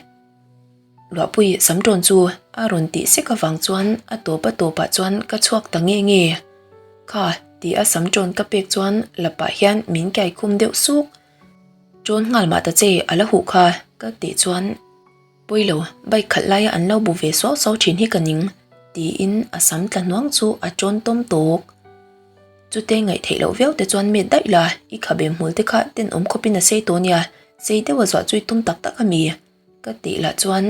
[SPEAKER 1] Luahpui sam ṭawn chu a rawn tih sek avang chuan a tawp a tawpah chuan ka chhuak ta nge nge. Kha ti a sam ṭawn ka pek chuan lapah hian min kai khum deuh suk. Ṭawn nghal mah ta che a la huh kha ka tih chuan Pawilo, bike khalh laia an lo bu ve suau suau ṭhin hi ka ning tiin a sam tla hnuang chu a ṭawn tawm tawk. Chute ngaih theih loh viau te chuan met daih la, i khabe hmul te kha tenawm khawpin a sei tawh nia, sei deuh a zuah chu i tum tak tak a mi? Ka tih lah chuan,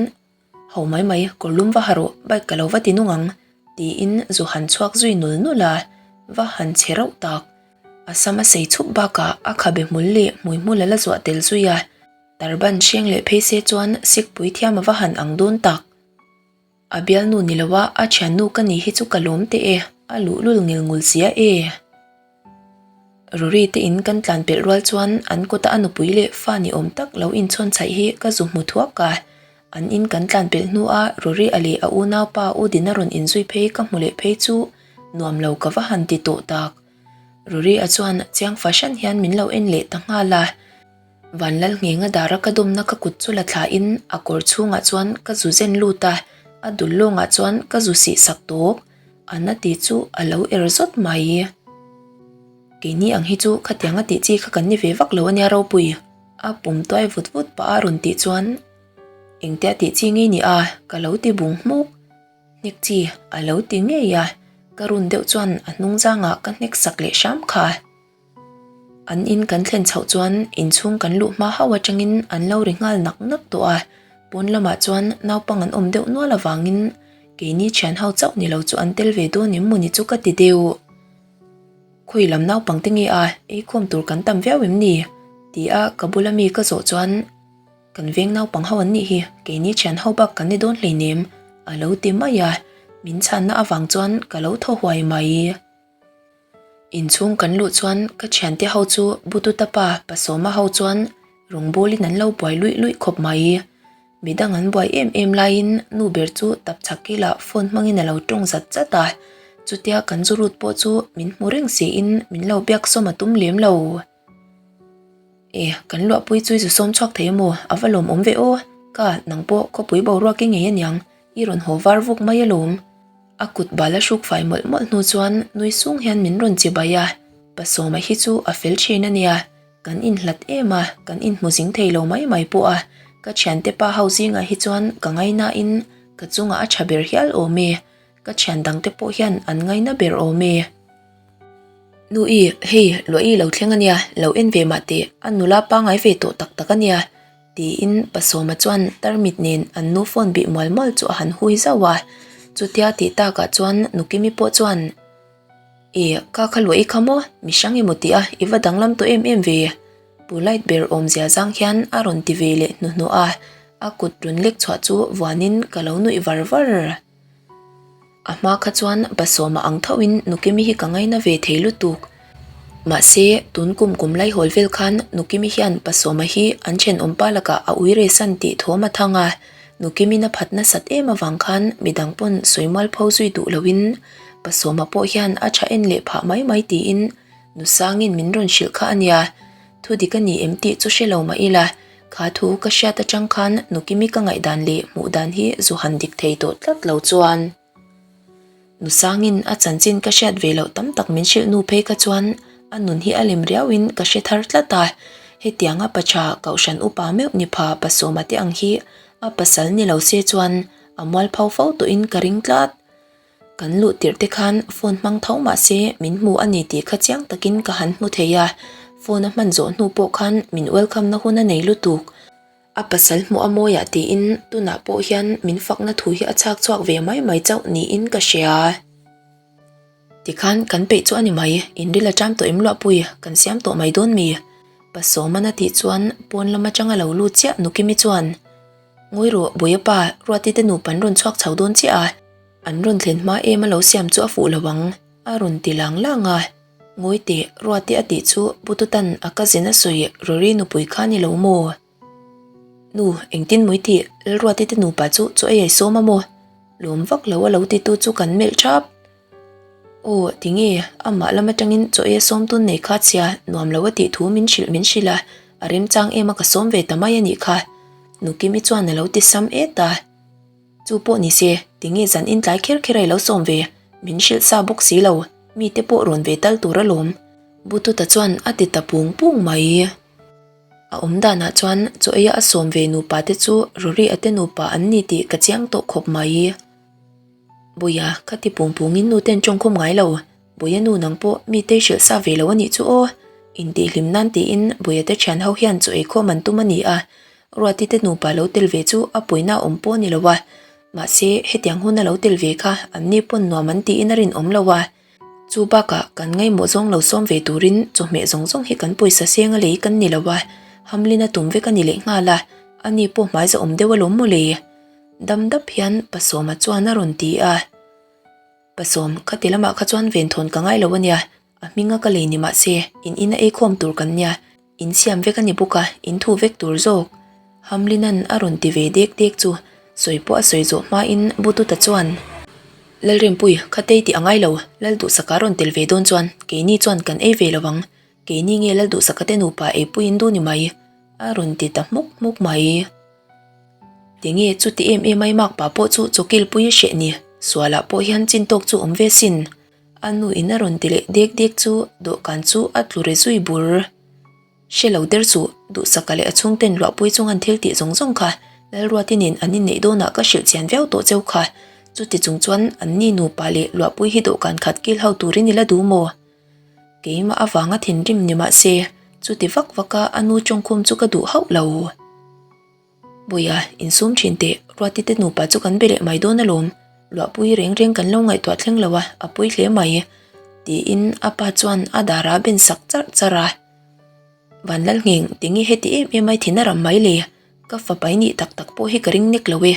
[SPEAKER 1] Ho mai mai, kawr lum va ha rawh, bike ka lo va ti nung ang, tiin zu han chhuak zui nul nul a, va han che rauh tak. A sam a sei chhup bakah a khabe hmul leh hmui hmul a la zuah tel zui a, tarban hreng leh phei se chuan sikpui thiam a va han ang dawn tak. A bialnu ni lo a, a thiannu ka ni hi chu ka lawm teh e, a luhlul ngil ngul sia e. Rory te in kan tlan pelh rual chuan an kawta a nupui leh fa ni awm tak lo inchhawn chhaih hi ka zu hmu thuak a. An in kan tlan pelh hnu a Rory a leh a unaupa U Dina rawn inzui phei ka hmu leh phei chu nuam lo ka va han ti tawh tak. Rory a chuan chiang fahran hian min lo en leh ta nghal a. Vanlalnghenga dara ka dawmna ka kut chu la thlain a kawr chhungah chuan ka zu zen lut a, a dul lawngah chuan ka zu sih sak tawp. A na tih chu a lo er zawt mai. Keini ang hi chu khatianga tih chi kha kan ni ve vak lo ania ropui, a pum tuai vut vut pah a rawn tih chuan engtia tih chi ngei ni a ka lo ti bung hmuk. Hnek chi a lo ti ngei a, ka run deuh chuan a hnung zangah ka hnek sak leh hram kha. An in kan thlen chhoh chuan inchhung kan luh hma hauh atangin an lo ri nghal nak nak tawh a, pawn lamah chuan naupang an awm deuh nual avangin keini thian ho chauh ni lo chu an tel ve dawn em mawni chu ka ti deuh. Khawi lam naupang te nge a, eikhawm tur kan tam viau em ni? ti a ka bula mi ka zawh chuan kan veng naupang ho an nih hi, keini thian ho bak kan ni dawn hleinem a lo ti mai a, min chhanna avang chuan ka lo thaw huai mai. Inchhung kan luh chuan ka thiante ho chu Bututa pa Pasawma ho chuan rawngbawlin an lo buai luih luih khawp mai. Midang an buai em em laiin nu ber chu tapchhak kilah phone hmangin a lo tawng zat zat a, chutia kan zu rut pawh chu min hmu reng siin min lo biak sawm a tum lem lo. E, kan luahpui chu i zu sawm chhuak thei emaw a va lawmawm ve aw, ka nang pawh khawpui boruak i ngei aniang, i rawn haw var vuk mai alawm. A kut bal a hruk fai mawlh mawlh hnu chuan nui sung hian min rawn chi bai a, Pasawma hi chu a fel thin a nia, kan inhlat em a, kan inhmu zing thei lo mai mai pawh a, ka thiante pa ho zingah hi chuan ka ngainain ka chungah a tha ber hial awm e, ka thian dangte pawh hian an ngaina ber awm e. Nu i, hei luah i lo thleng a nia, lo en ve mah teh, a nula pangngai ve tawh tak tak a nia. Tiin Pasawma chuan tarmit nen an nu phone bih mual mual chu a han hui zauh a, chutia tih takah chuan Nukimi pawh chuan, E, ka kha luah i kha maw? Mi hrang emaw tih a, i va danglam tawh em em ve? Pu light ber awmzia zang hian a rawn ti ve leh hnuhnawh a, a kut rawn lek chhuah chu vuanin ka lo nuih var var. A hma kha chuan Pasawma ang thoin Nukimi hi ka ngaina ve thei lutuk. Mahse, tun kum kum laihawl vel khan Nukimi hian Pasawma hi an thenawm pa lakah a ui resan tih thawm a thang a, Nukimi'n a phat nasat em avang khan midang pawn sawi mualpho zui duh loin Pasawma pawh hian a tha en leh phah mai mai tiin Nusangin min rawn hrilh kha a nia. Thudik a ni em tih chu hre lo mah ila, Kha thu ka hriat atang khan Nukimi ka ngaihdan leh hmuh dan hi zu han dik thei tawh tlat lo chuan Nusangin a chanchin ka hriat ve loh tam tak min hrilh nu phei kha chuan a nun hi a lem riauin ka hre thar tlat a, hetianga pa tha Kohhran upa meuh ni pha Pasawma te ang hi a pasal ni lo se chuan a mualpho fo tawhin ka ring tlat. Kan luh tirh te khan phone hmang tho mah se min hmu a ni tih kha chiang takin ka han hmu thei a, phone a hman zawh hnu pawh khan min welcome na hun a nei lutuk. A pasal hmuh a mawiah tiin tunah pawh hian min fakna thu hi a chhak chhuak ve mai mai chauh niin ka hria. Tikhan kan peih chu a ni mai, inril a ṭam tawh em luahpui, kan siam tawh mai dawn mi? Pasawman a tih chuan pawn lam aṭanga lo lut chiah Nukimi chuan, Ngawi rawh, Bawiapa, Ruati te nupa an rawn chhuak chho dawn chiah a. An rawn thlen hma em a lo siam chu a fuh lo ang, a rawn ti lang lang a. Ngawi teh, Ruati a tih chu Bututan a cousin a sawi Rory nupui kha ni lo maw? Nu, engtin mawi tih, Lalruati te nupa chu chaw ei ai sawm a maw? Lawm vak lo a lo titu chu kan melh thap. Aw, tinge, amah lam atangin chaw ei a sawm tun nei kha chhia, nuam lo a tih thu min hrilh min hrilh a, a remchang em a ka sawm ve ta mai a nih kha. Nukimi chuan a lo ti sam et a. Chu pawh ni se, tinge zan in tlai kher kher a i lo sawm ve? Min hrilh sa bawk si lo, mite pawh rawn ve tal tur alawm. Bututa chuan a ti ta pung pung mai. A awm danah chuan chaw eia a sawm ve nupa te chu Rory a te nupa an ni tih ka chiang tawh khawp mai. Bawia, ka ti pung pungin nu ten tawngkhawm ngai lo. Bawia nu nang pawh mi te hrilh sa ve lo a nih chu aw. Intihhlim nan tiin Bawia te thian ho hian chaw eikhawm an tum a ni a. Ruati te nupa lo tel ve chu a puina awm pawh a ni lo a. Mahse, hetiang hun a lo tel ve kha an ni pawn nuam an tiin a rinawm lo a. Chu bakah kan ngaihmawh zawng lo sawm ve turin chawhmeh zawng zawng hi kan pawisa seng a lei kan ni lo a, hamlin a tum vek a ni lehnghal a, ani pawh hmai zahawm deuh alawm maw le? Dam dap hian Pasawma chuan a rawn ti a. Pasawm, khati lamah kha chuan venthawn ka ngai lo a nia, a hminga ka lei ni mahse in ina eikhawm tur kan nia, In siam vek a ni bawk a, in thu vek tur zawk. Hamlina'n a rawn ti ve dek dek chu sawi pawh a sawi zawh hmain Bututa chuan, Lalrempui, kha tei tih a ngai lo, Lalduhsaka rawn tel ve dawn chuan keini chuan kan ei ve lo ang, keini nge Lalduhsaka te nupa eipui in duh ni mai, a rawn ti ta hmuk hmuk mai. Tinge chuti em em ai makpa pawh chu chawkilpui a hreh ni, sualah pawh hian chin tawk chu awm ve sin. A nu in a rawn ti leh dek dek chu dawhkan chu a tlu ri zui bur. Hre lo der suh, Duhsaka leh a chhungten luahpui chung an thil tih zawng zawng kha Lalruati nen an inneih dawnah ka hrilh chian viau tawh cheu kha. Chuti chung chuan an ni nupa leh luahpui hi dawhkan khat kil ho turin i la duh maw? Keimah avanga thinrim ni mah se, chuti vak vaka a nu tawngkhum chu ka duh hauh lo. Bawia, insum thin teh, Ruati te nupa chu kan be leh mai dawn alawm, luahpui reng reng kan lo ngaihtuah thleng lo a, a pawi hle mai, tiin a pa chuan a dar a ben sak charh charh a. Vanlalngheng, tinge heti em em ai thin a ram mai le, ka fapa i nih tak tak pawh hi ka ring nek lo e.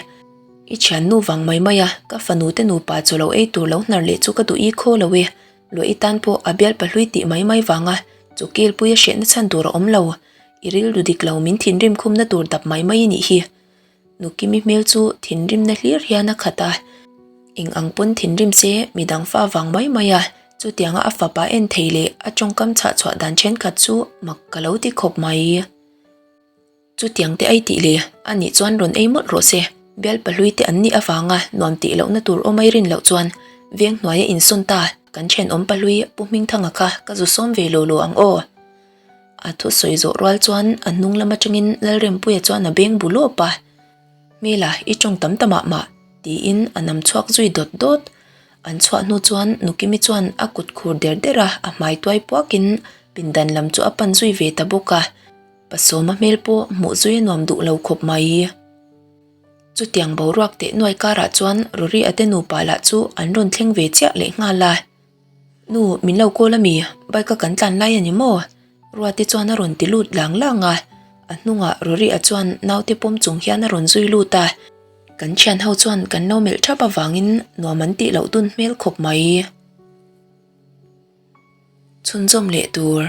[SPEAKER 1] I thiannu vang mai mai a, ka fanu te nupa chaw lo ei tur lo hnar leh chu ka duh i khaw lo e, luah i tan pawh a bial pahlui tih mai mai vanga chaw kilpui a hrehna chhan tur a awm lo. I rilru dik lo min thinrim khumna tur dap mai mai i nih hi. Nukimi hmel chu thinrimna hlir hian a khat a, eng ang pawn thinrim se midang fa vang mai mai a, chutianga a fapa en thei leh a tawngkam chhah chhuah dan thenkhat chu mak ka lo ti khawp mai. Chutiang te ai tih le, anih chuan rawn ei mawlh rawh se, bial pahlui te an nih avanga nuam tih lohna tur awm ai rin loh chuan veng hnuaia insawn ta kan thenawm pahlui Pu Hmingthanga kha ka zu sawm ve law law ang aw. A thusawi zawh rual chuan a hnung lam atangin Lalrempuia chuan a beng bu lawp a, Hmela, i tawng tam ta mah mah, tiin a nam chhuak zui dawt dawt. An chhuah hnu chuan Nukimi chuan a kut khur der der a, a hmai tuai puakin pindan lam chu a pan zui ve ta bawk a. Pasawma hmel pawh hmuh zui a nuam duh lo khawp mai. Chutiang boruak teh nuai karah chuan Rory a te nupa lah chu an rawn thleng ve chiah lehnghal a. Nu, min lo call a mi? Bike a kan tlan lai a ni maw? Ruati chuan a rawn ti lut lang lang a, a hnungah Rory-a chuan naute pawm chung hian a rawn zui lut a, kan thian ho chuan kan lo melh thap avangin nuam an tih loh dun hmel khawp mai. Chhunzawm leh tur.